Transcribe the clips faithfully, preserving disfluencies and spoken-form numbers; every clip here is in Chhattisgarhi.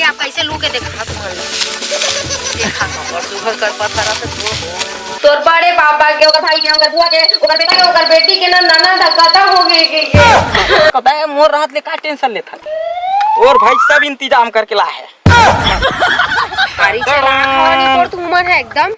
अब कैसे लू के देखा तुमन ला? देखा तो, और सुघर कर पथरा से तो हो। तोर बड़े पापा के, ओकर भाई के, ओकर बुआ के, ओकर बेटा के, ओकर बेटी के ना, ननद ह खतम हो गए के, के। कतई मोर रहत ले का tension लेथन? और भाई सब इंतजाम करके ला हे। भारी चालाक हवा रे तोर तुमन ह एकदम।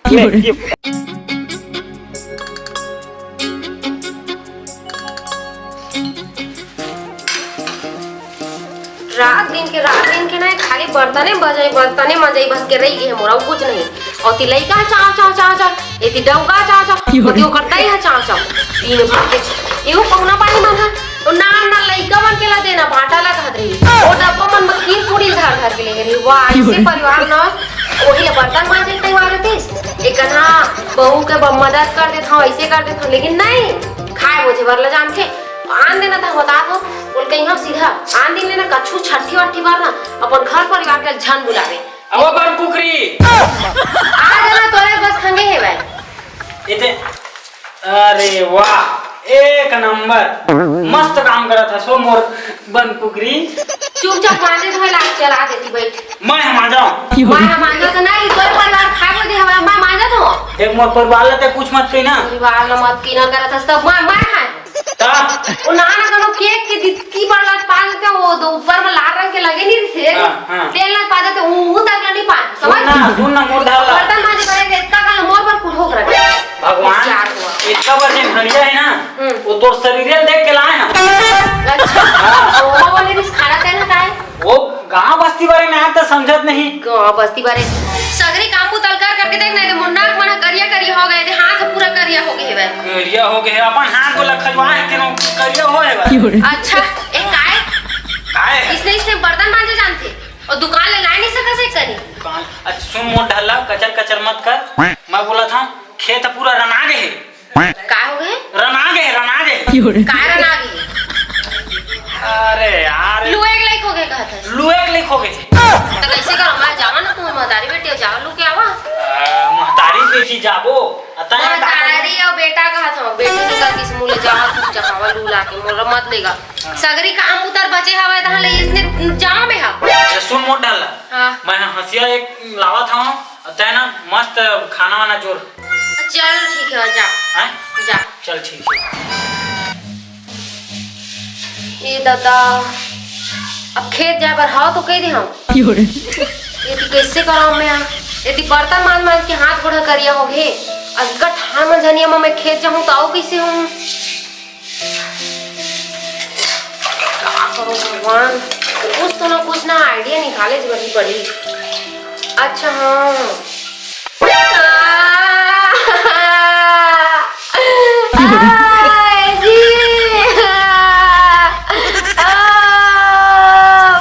रात दिन के, रात दिन के ना, खाली बर्तने बजाई, बर्तने मजाई बस के रही गे हे मोर, अउ कुछ नहीं। अउ ती लइका चाव, चाव, चाव, चाव, एती डौका चाव, चाव, ओती ओकर दई ह चाव, चाव। दिन भर के एहू पहुना पानी मन ह, ओ ना, ना लइका मन के ला देना, बांटा ला कहत रही। ओ डब्बा मन म खीर पूरी धर, धर के ले रही। वाह, ऐसे परिवार ना, ओही ले बर्तन मांजे के परिवार रहिस। एक कन्हा बहू के ब-, मदद कर देत हव, ऐसे कर देत हव, लेकिन नहीं, खाए बोझे बर ला जानथे। आन देना था, बता दो, बोल के यहाँ सीधा आन दिन लेना, कछु छठी वट्ठी बर ना, अपन घर परिवार के झन बुलावे। अब अपन कुकरी। आ जाना, तोरे बस खंगे हे भाई। एते, अरे वाह, एक नंबर, मस्त काम करत हस ओ मोर बन कुकरी। चुपचाप मांजे धोए लाग चला देती बैठ। मैं ह मांजव। मैं ह मांजव तो नहीं, तोरे परिवार खाए दे हमारा, मैं मांजत हूँ। देख मोर परिवार ला ते कुछ मत कही ना। परिवार ला मत की ना करत हस तब मैं, मैं खाए। ता? ओ ना ना कोनो केक के दित की बड़ लग पा देते, वो दो ऊपर में लाल रंग के लगे नहीं थे। हाँ, हाँ। तेल लग पा देते, वो, वो तक ला नहीं पा। सुन समझ? ना, सुन ना, मोर ढाला। बर्तन मांजे करे के इतना कल मोर पर कुल हो कर। भगवान, होशियार हुआ। इतना बड़ जे घड़िया है ना, हम्म। वो तोर शरीर देख के लाए हम। अच्छा। हाँ। वो वाले भी खाना तेल का है? वो गांव बस्ती बारे में आता समझत नहीं। गांव बस्ती बारे सगरी काम बुतल कर करके देख, नहीं तो मुन्ना के मन करिया करिया हो गए थे, हाथ पूरा करिया हो गए हे। करिया हो गए हे, अपन हाथ को लखजवा है, तेनो करिया हो है। अच्छा, एक काय? काय है? इसने, इसने बर्तन मांजे जानते और दुकान ले लाए नहीं सका से करी। दुकान, अच्छा सुन मोर ढल्ला, कचर कचर मत कर। मैं बोला था, खेत पूरा रना गए है। का हो गए? रना गए, रना गए। का रना गए? अरे यार। लुए के लायक हो गए कहत हस। लुए के लायक हो गए। तो कैसे करो? मैं जावा ना, तू महतारी बेटी हो, जावा लू के आवा। आ, महतारी बेटी जाबो। आ, तैं का महतारी और बेटा कहत हव, बेटी लू का किस मुँह ले जावा, तू जहावा लू ला के, मोला मत लेगा। हाँ। सगरी काम उतर बचे हवे, तहाँ ले इसने जावा में हा। ए, सुन मोर ढल्ला। हाँ। मैं हंसिया एक लावा था, तैं ना मस्त खाना वाना जोर। चल ठीक है, जा। हैं? जा। चल ठीक है। ए दादा, अब खेत जाए बर हाव तो कह दे हम। यदि कैसे कराओ मैं? यदि बर्तन मांज मांज के हाथ गोड़ करिया हो गए, अब इतका ठान मंझनिया में मैं खेत जाऊँ तो आओ कैसे हूँ? का करो भगवान, कुछ तो ना कुछ ना idea निकाले जरूरी पड़ी। अच्छा हाँ। आ, आ, जी। आ,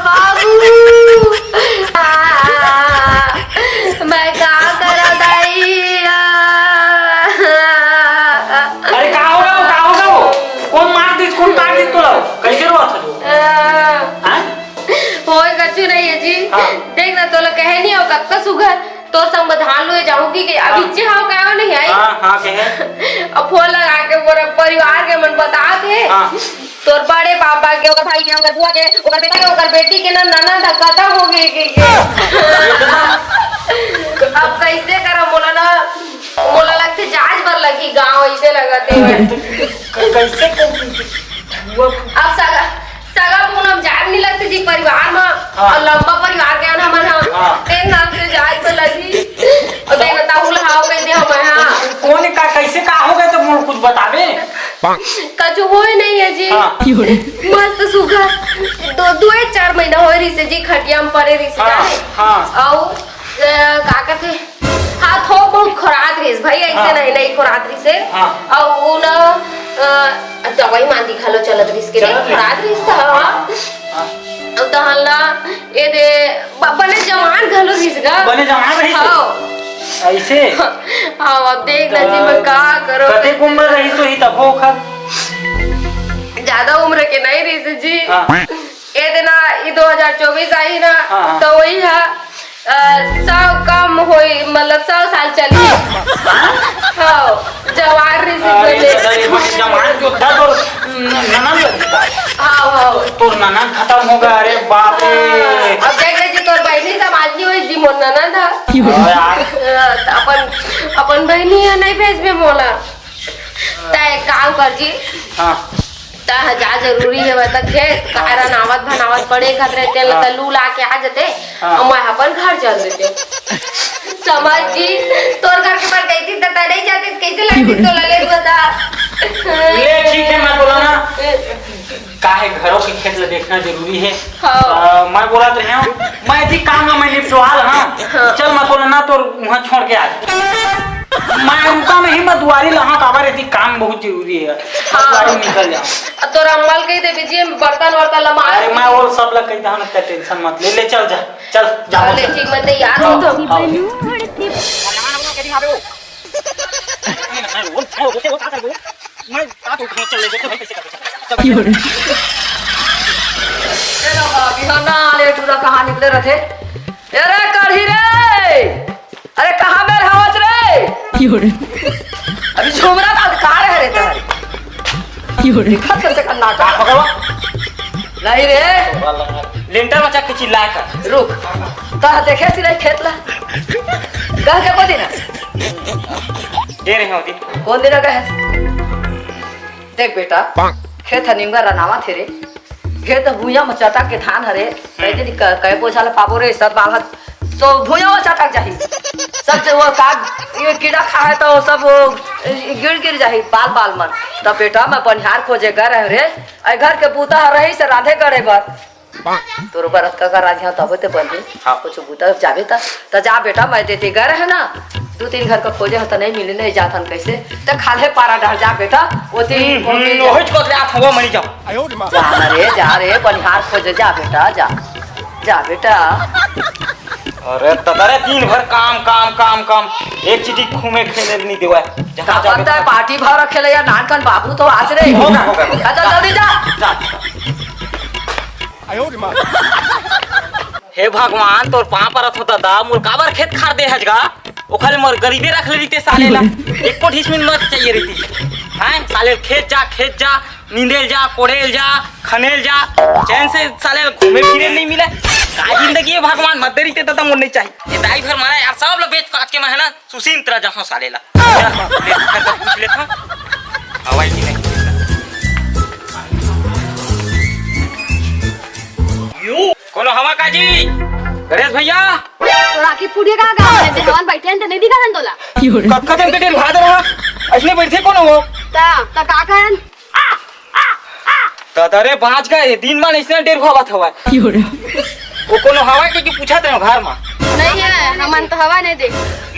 बाबू। आ, मैं का करा दाई? आ, अरे का हो गया, का हो गया? कौन मार दिस, कौन काट दिस तोला? कैसे रोवत हस? आ, हाँ? होय कछु नहीं है जी। हाँ। देख ना, तोला कहे नहीं हो कतका सुघर, तोर संग धान लुए जाऊंगी कि अभी हाँ। जे हाव का नहीं आई। हाँ, हाँ, कहे। अब फोन लगा के पूरा परिवार के मन बतात हे। हाँ। तोर बड़े पापा के, ओकर भाई के, ओकर बुआ के, ओकर बेटा के, ओकर बेटी के ना ननद ह खतम हो गए के, के। अब कैसे करम मोला ना, मोला लगथे जांच बर लगही गांव, ऐसे लगत हे। क-, कैसे क-, अब सगा, सगा पूनम जाए नहीं लगथे जी परिवार में, हाँ। और लंबा परिवार के आना मन, हाँ। तेन नाम से जाए तो लगही। और तेन ताहू लहाओ कह दे हमर, हाँ। कौन का, कैसे का हो गए तो मोर कुछ बताबे? कछु होय नहीं है जी। हाँ। मस्त सुघर। दो, दो एक चार महीना होय रहिसे जी, खटिया में पड़े रहिसे हाँ, जाने। हाँ। अउ, अ, का कहते, हाँ, थोक बहुत खोरात रहिस भाई, ऐसे हाँ। नहीं, नहीं खोरात रहिसे। हाँ। अउ वो ना, अ, दवाई मांदी घलो चलत रहिस के, चलत नहीं, रहिस। खोरात रहिस त, हाँ। हाँ। अउ तहन ला, ये दे, ब-, बने जवान घलो रहिस गा। बने जवान रहिस? हाँ। ऐसे? हाँ, अब देख ना जी, मैं का करो? कतेक उम्र रहिस होही तब ओखर? ज्यादा उम्र के नहीं रहिस जी। हाँ। ए देना, ई दो हजार चौबीस आई ना, हाँ, हाँ। तो वही है, अ, सौ कम होई, मतलब, सौ साल चली। हाँ, जवान रहिस अरे, बने। दादा, ये बड़ी जवान जो था, तोर न-, ननद लगी था। हाँ, हाँ। तोर ननद खतम हो गया, अरे बाप रे। हाँ, अब देख ले जी, तोर बहनी सब हाँ यार। अपन, अपन बहिनी ह, नहीं भेजबे मोला। त एक काम कर जी। हाँ। त जा, जरूरी हे, बता, खेत कारन आवत भनावत पड़े खातिर तेल हाँ। त लू ला के आ जते। हाँ। अउ मैं अपन घर चल देते। समझ जी, तोर घर के बर कहती त तरे जाते, कैसे लगती तो लगे बता। ले, ठीक है, मैं बोला ना। काहे घरों के खेत ला देखना जरूरी है। हाँ। अ, मैं बोला तो हूँ, मैं इसी काम में मैं निपटवाल, हाँ। हाँ। चल, मैं बोला ना, तो वहाँ छोड़ के आ जा। मैं उनका नहीं, मैं दुआरी ला, हाँ, काबर इसी काम बहुत जरूरी है। हाँ। दुआरी निकल जाओ। अब तोर अम्मा ल कह देबे जी, बर्तन वर्तन ला मार। अरे, मैं वो सब ला कह देहूँ ना, ते tension मत ले, ले चल जा, चल जा, हाँ, बोल ले, जा। ठीक, मैं तैयार हाँ, हूँ तो। हाँ, ठीक। मैं का तो घर चल ले, तो भाई कैसे कर सकता? ए लो, बिहाना ले टूरा कहाँ निकले रहते? ए रे, कढ़ी रे! अरे, कहाँ मेर हवस रे? अभी झुमरा का कहाँ रह रे तहरी? दिखत कैसे करना का? पकड़वा। नहीं रे। लेंटर में चक के चिल्लाए कर। रुक। तह देखे सिलाई खेत ला। गह के को दिन? दे रहे हो दिन। कौन दिन गए? देख बेटा, खेत ह निमगर रनावा थे रे। खेत भुइयां म चटक के धान हरे। हम्म। कहे दिन क-, कहे बोझा ल पाबो रे, सब बालहत। तो भुइयां म चटक जाही। सब जो वो का, ये कीड़ा खा है तो सब वो गिर गिर जाही, बाल बाल मन। तब बेटा मैं बनिहार खोजे गए रहे रे। अई घर के बूता ह रही से रांधे गड़े बर। तोर बर अतका करा दिहा तबे ते बनही। हाँ। कुछ बूता जाबे त, त जा बेटा, मैं देते गए रहे ना, दू तीन घर का खोजे ह त नहीं मिले, नहीं जाथन कैसे, त खाल्हे पारा डहर जा बेटा, ओती हम्म, ओती हम्म, जा। ओहिच कोत ले आत हवा मनी जाओ। जा ना रे, जा रे, बनिहार खोजे जा बेटा, जा, जा बेटा। अरे तदरे दिन भर काम, काम, काम, काम, एक चीटी घूमे खेले नहीं देवा। जहाँ का जाबे पता है, तहाँ। पार्टी भाव रखे ले यार, नान कन बाबू तो आज रे। होगा, होगा, होगा। जा, जा, जल्दी जा। जा। हे भगवान, तोर पाँव परत हो दादा, मोर काबर खेत खार दे हजगा? ओखर मोर गरीबे रख ले रहिते साले ला। एको ढीस मिन मत चाहिए रहिती। हैं? साले खेत जा, खेत जा, नींदेल जा, कोड़ेल जा, खनेल जा, चैन से साले घूमे फिरे नहीं मिले। का जिंदगी है भगवान, मत दे रहिते दादा, मोर नहीं चाहिए। ये दाई भर मारा यार, सब ला बेच पाच के मैं है ना, सुशील तेरा जहाँ साले ला। जा, ले, पूछ लेता हूँ। हवाई की नहीं। कोनो हवा का जी? गणेश भैया। तोरा की पुड़िया का काम है? हवन बैठे हैं, तो नहीं दिखा तोला। कक्का जन के डेर भाद रहा। असने बैठे कोनो हो? ता, ता का कहन? दादा रे, बाँच गए, दिन मा अइसने डेर भावत हवा। वो कोनो हवा के कि पूछत रहे घर मा? नहीं है, हमन तो हवा नहीं दे।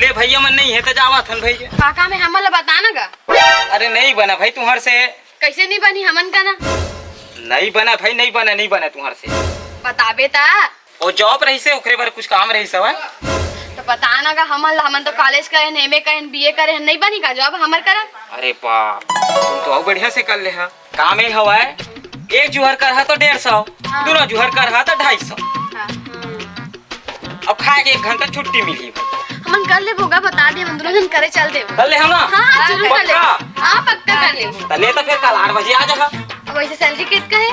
ले भैया मन नहीं है तो जावत हन भैया। काका में हमन ला बता ना गा। अरे नहीं बना भाई तुम्हार से। कैसे नहीं बनी हमन का ना? नहीं बना भाई, नहीं बना, नहीं बना तुम्हार से। बताबे ता। ओ जॉब रहिसे, ओकरे बर कुछ काम रहिस हवय। तो बता ना गा, हमन ला, हमन तो कॉलेज करे हन, एमए करे हन, बीए करे हन, नहीं बनी का जॉब हमर करा? अरे बाप, तुम तो अउ बढ़िया से कर ले हा। काम ए हवय, एक जुहर करहा तो डेढ़ सौ, हाँ। दूनो जुहर करहा तो ढाई सौ। हाँ, हाँ। अब खाए के एक घंटा छुट्टी मिली। हमन कर लेबो गा, बता दे, हमन दूनो झन करे चल देबो। कर ले हम ना? हाँ, हाँ, जरूर कर ले। पक्का? हाँ, पक्का कर ले। त ले तो फिर कल आठ बजे आ जाहा। अब वैसे सैलरी कितना है?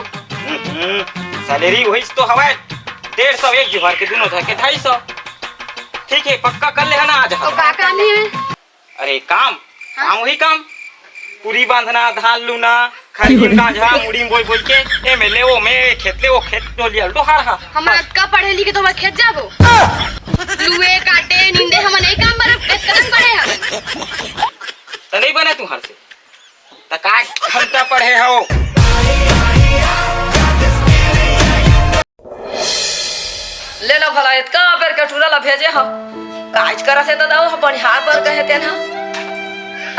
हम्म, सैलरी वही तो हवय, डेढ़ सौ एक जुहर के, दूनो धर के ढाई सौ। ठीक है, पक्का कर ले है ना आज तो हम। का काम है? अरे काम, हाँ? काम वही काम, पूरी बांधना, धान लूना, खरीन कांझा, मुड़ी में बोई बोई के, ए में ले, ओ में, खेत ले, ओ खेत, डोलिया, डोहार हा। हम अतका पढ़े लिखे तो हम खेत जाबो? लुए काटे, नींदे, हम नहीं काम बर, अतका हम पढ़े हवन। त नहीं बने तुम्हार से। त का घंटा पढ़े हो? ले लो भला, इतका बेर के टूरा ला भेजे हो। काज करा से दादा, वो बनिहार बर कहे तेन ह।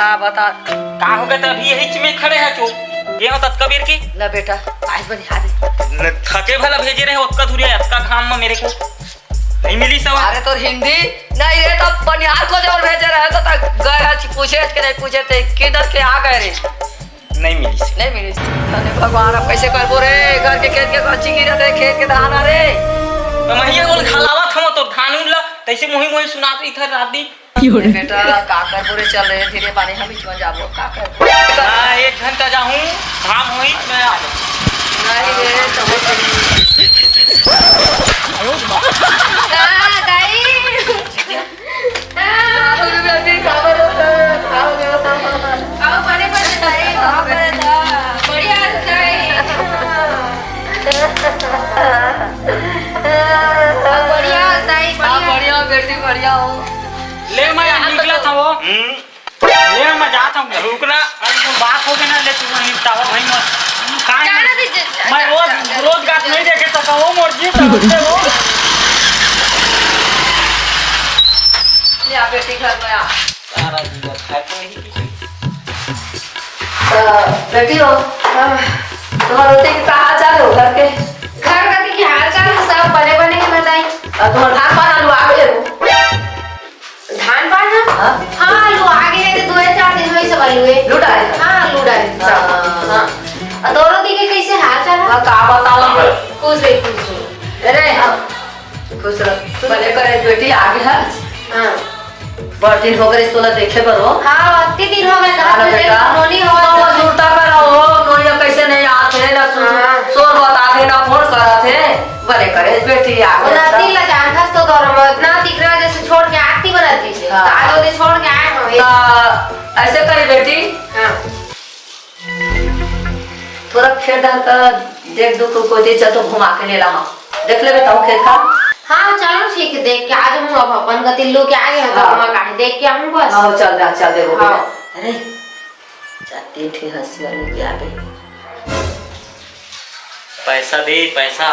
आ बता। का हो गया? त अभी यही में खड़े है चुप। ये हो ततका बेर की? ना बेटा, आज बनिहार है। न थके भला भेजे रहे, ओतका दूरिया, अतका घाम में मेरे को। नहीं मिली सवा। अरे तोर हिंदी नहीं रे, तो बनिहार को जब भेजे रहे तो तक गए हच पूछे के नहीं पूछे थे, किधर के आ गए रे? नहीं मिली से। नहीं मिली से। अरे भगवान, अब कैसे करबो रे? घर के खेत के कच्ची गिरत है, खेत के धान रे। तो महिया बोल घालावत हम तो धान उन ला, तैसे मोही मोही सुनात रही था रात दिन। ए बेटा, का करबो रे? चल रे, धीरे बाने हम बीच में जाबो, का करबो? हाँ, एक घंटा जाहूँ, घाम होई, मैं आ जाऊँ। नहीं रे, तो वो तो नहीं। का दाई? बेटी बढ़िया हो। ले, मैं निकलत हवं। हम्म। ले, मैं जात हवं। रुक ना। अरे, मोर बात हो गे ना, ले, तू वहीं टावर भाई मत। काहे जाना दीजिए, जा, मैं जा, रोज, जा, जा, रोज जा, गात जा। नहीं देखे तो कहो मोर जीव तो रुकते हो। ले आ बेटी, घर में आ। सारा जीवन खाए तो यही कुछ। तो बेटी हो, हाँ। तुम्हारे होते के का हाल चाल है घर के? घर का की हाल चाल है, सब बने बने के बताई। और तुम्हारे धान पान आलू आ गए हो? धान पान है? हाँ। हाँ, आलू आ गए हैं, तो दो या चार दिन में सब आलू है। लुट आए? हाँ, लुट आए, सब। हाँ। हाँ। और तोरो दी के कैसे हाल चाल है? हाँ, का बताओ? खुश रहे, खुश रहे। अरे, हाँ। खुश रह। भले करे बेटी, आ गए है। हाँ। बड़ दिन हो गए तोला देखे बर हो। हाँ, अति दिन हो गए, हाँ ना बेटा। नोनी हो। तो वो सुरता कर हो, नोनिया कैसे नहीं आते ना सु-, हाँ। शोर बताते ना फोन करते। बड़े करे बेटी आ गए। राती ला जान था तो दौर में इतना दिख रहा जैसे छोड़ के आती बनाती से। हाँ। कादो दे छोड़ के आए हम। तो ऐसे करे बेटी। हाँ। थोड़ा खेत डाल कर देख दो को-, कोई चल तो घुमा के ले ला हम। देख लेबे तहु खेत खा। हाँ, चलो ठीक है, देख के आ जाऊँ। अब अपन गति लो के आ गए हो तो हाँ। घुमा काहे देख के आऊँ बस। हाँ, चल दे, चल दे, वो हाँ। बेटा। अरे, चार तीन ठे हंसी वाली के आबे। पैसा दे, पैसा।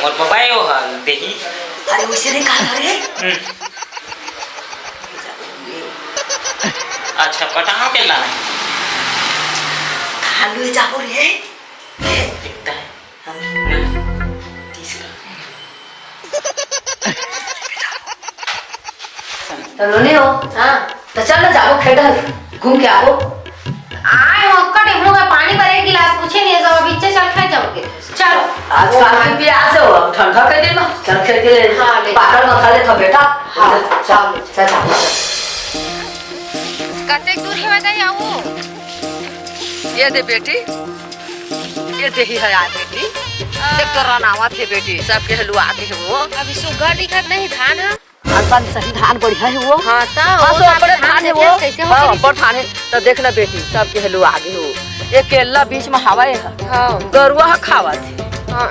मोर बबाए वो हाल देही। अरे, उसे रे कहा रे? हम्म। अच्छा, पटाओ के ला। आलू जाबो रे। दिखता है। हम तीसरा। तो लोने हो? हाँ। तो चल ना, जाबो खेत घूम के आबो। आए हो, कटे मुंह में पानी भरे गिलास, पूछे नहीं, सब अभी चल खेत जाओगे। चल। आजकल के प्यास हो, अब ठंडा कर देना। चल खेत के हाँ, ले। पाकड़ मत खा ले था बेटा। हाँ, चल, चल, चल, चल। कतेक दूर है बताइए आओ। ये दे बेटी, ये दे ही है यार बेटी। देख तो रनावत है बेटी, सबके हलुआ के है वो। अभी सुगर दिखत नहीं धान है। अपन सही धान बढ़िया है वो। हाँ, तो बस वो वो सब अपने धान धान है देखे वो। कैसे हो हाँ, गई? अपन धान है। तो देख ना बेटी, सबके हलुआ आगे हो। ये केला बीच में हवा है। हाँ। गरुआ ह खावत है। हाँ।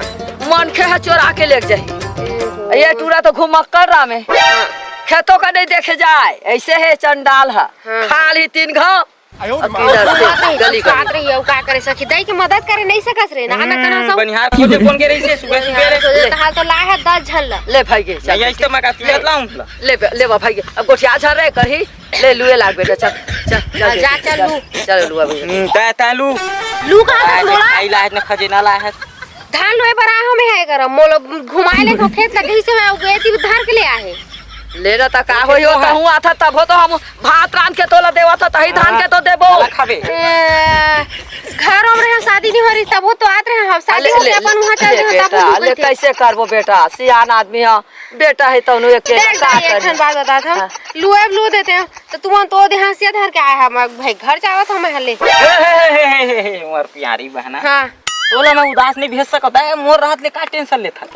मनखे ह चोरा के लेग जाही। हम्म। ये टूरा तो घुमक्कर राम है। हाँ। खेतों का नहीं देखे जाए, ऐसे है चंडाल है। हाँ। खा ली तीन घाव। अउ किधर से गली गली। रही है, का करे सखी, दाई के मदद करे नहीं सकस रे, ना, ना, हम्म, करना सब। बनिहार खोजे कौन के रही से सुबह सुबह रे। खोजे तो हाल तो लाए है दस झन ला। ले भाई के, चल। नहीं, ऐसे तो मैं का पियत लाऊं ला। ले बे, ले बा भाई के। अब गोठिया झर रे करही, ले लुए लाग बेटा, चल, चल, चल, हाँ, जा, चल, चल, लू। चल, लुआ भाई। हम्म, तै, तै लू। लू कहाँ से आई, थोड़ा? आई लाहत न खजे ना लाहत। धान लुए बर आए हो, मैं है करम, मोला घुमाए ले तो खेत लगे से मैं उगे ती धर के ले आए। लेना त का होई हो, तहूँ आथा तभो तो हम भात रांध के तोला देवा था, तही धान के तो देबो। वाला खाबे। ए, घर में हम शादी नहीं हो रही, तभो तो आत रहे हम, शादी अले, हो ले, गया, अपन वहाँ चल ले रहे, तब बेटा, उनको ले कैसे करबो बेटा, सियान आदमी है, बेटा है तौनो अकेला, देख का भाई, एक करी? ठन बात बता था, हाँ। लुए लू देते हैं, तो तुमन तो ओदे हंसिया धर के आए हम, भाई घर जावत हम हले। हे, हे, हे, हमार प्यारी बहना। हाँ। तोला मैं उदास नहीं भेज सकत है, मोर रात ले का टेंशन लेथा।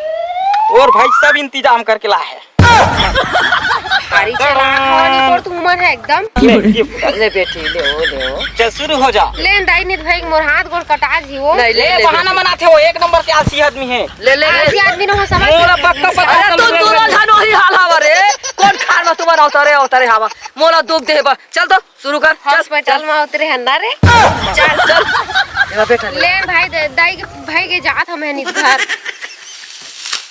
और भाई सब इंतजाम करके ला है। भारी चालाक हो, नहीं पर तू उमर है एकदम। ले, ये ले बेटी, ले ओ, ले ओ। चल शुरू हो जा। ले दाई, नहीं तो भाई मोर हाथ गोड़ कटा जी हो। नहीं, ले, ले, ले बहाना बेटी। बनाते हो, एक नंबर के आलसी आदमी है। ले, ले, ले। आलसी आदमी न हो समझ। मोला पक्का पता अरे है, तू तुम दोनों झन वही हाल हवा रे। कौन खार में तुम्हारा उतारे, उतारे हवा। मोला दुख दे बा। चल तो। शुरू कर, चल, हॉस्पिटल चल। में उतरे हन ना रे। चल, चल। एला बैठा ले। ले भाई, दे, दाई के, भाई के जात हमें नहीं घर।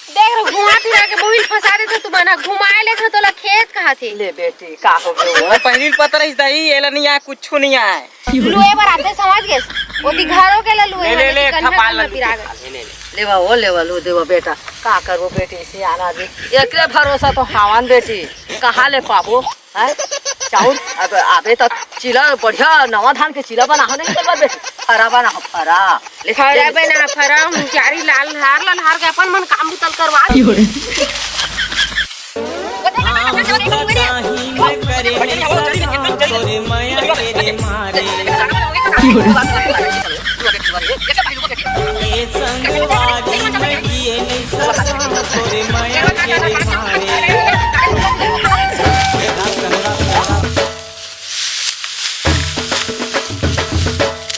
देख रे, घुमा फिरा के मोबिल फंसा देथे तुमन ह, घुमाए लेथे तोला खेत कहाथे। ले बेटी, का हो गयो? वो पहली पता रही दाई, एला नहीं आए, कुछ नहीं आए। लुए बर आथे, समझ गेस? ओती घरों के ला लुए ले, ले, हन, ले, कि कन्या खपाल कन्या ले, पिरा ले, गए। ले, ले। लेवा, ओ लेवा, लो देवा बेटा, का करबो बेटी, सियान आदमी। एकरे भरोसा तो हावन बेटी, कहाँ ले पाबो? हैं? चाउर? अब आबे त चीला बढ़िया नवा धान के चीला बना हो नहीं चलबा बे? फरा बना हो, फरा। ले, फरा ले। बना, फरा, हुंसियारी लाल हार, लाल हार के अपन मन काम बुतल करवा। की हो रे? की हो रे?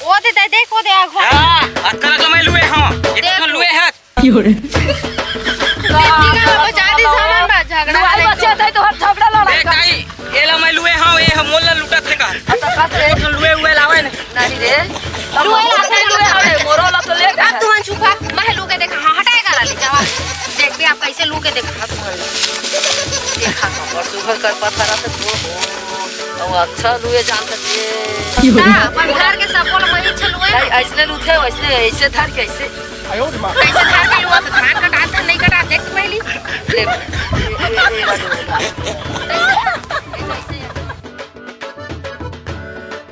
ओ दे, दे, देख, ओ दे, आ घर। हाँ, अतका तो मैं लुए हूँ। एक देख। तो लुए है। की हो रे? बेटी का बाबा चाह दी, मोला लुटा थे का? अच्छा, का थे? लुए हुए लावे ने। नहीं रे। लुए लावे, लुए लावे। मोरो ला तो ले जा। अब तुमन छुपा, मैं लू के देखा, हाँ, हटाएगा ला ले जावा। देख भी आप कैसे लू के देखा, हाँ, तुमन। देखा। और सुबह कर पत्थर आते तो हो। और अच्छा लुए जान सकते। ना, अपन घर के सब बोल वही छलुए। नहीं, ऐसने लुथे, वैसने, ऐसे धर के, ऐसे। कैसे धर के लुआ तो धान कटाते, नहीं कटाते, देख तो पहली। ले, ए, ए, ए, ए, ए, ए।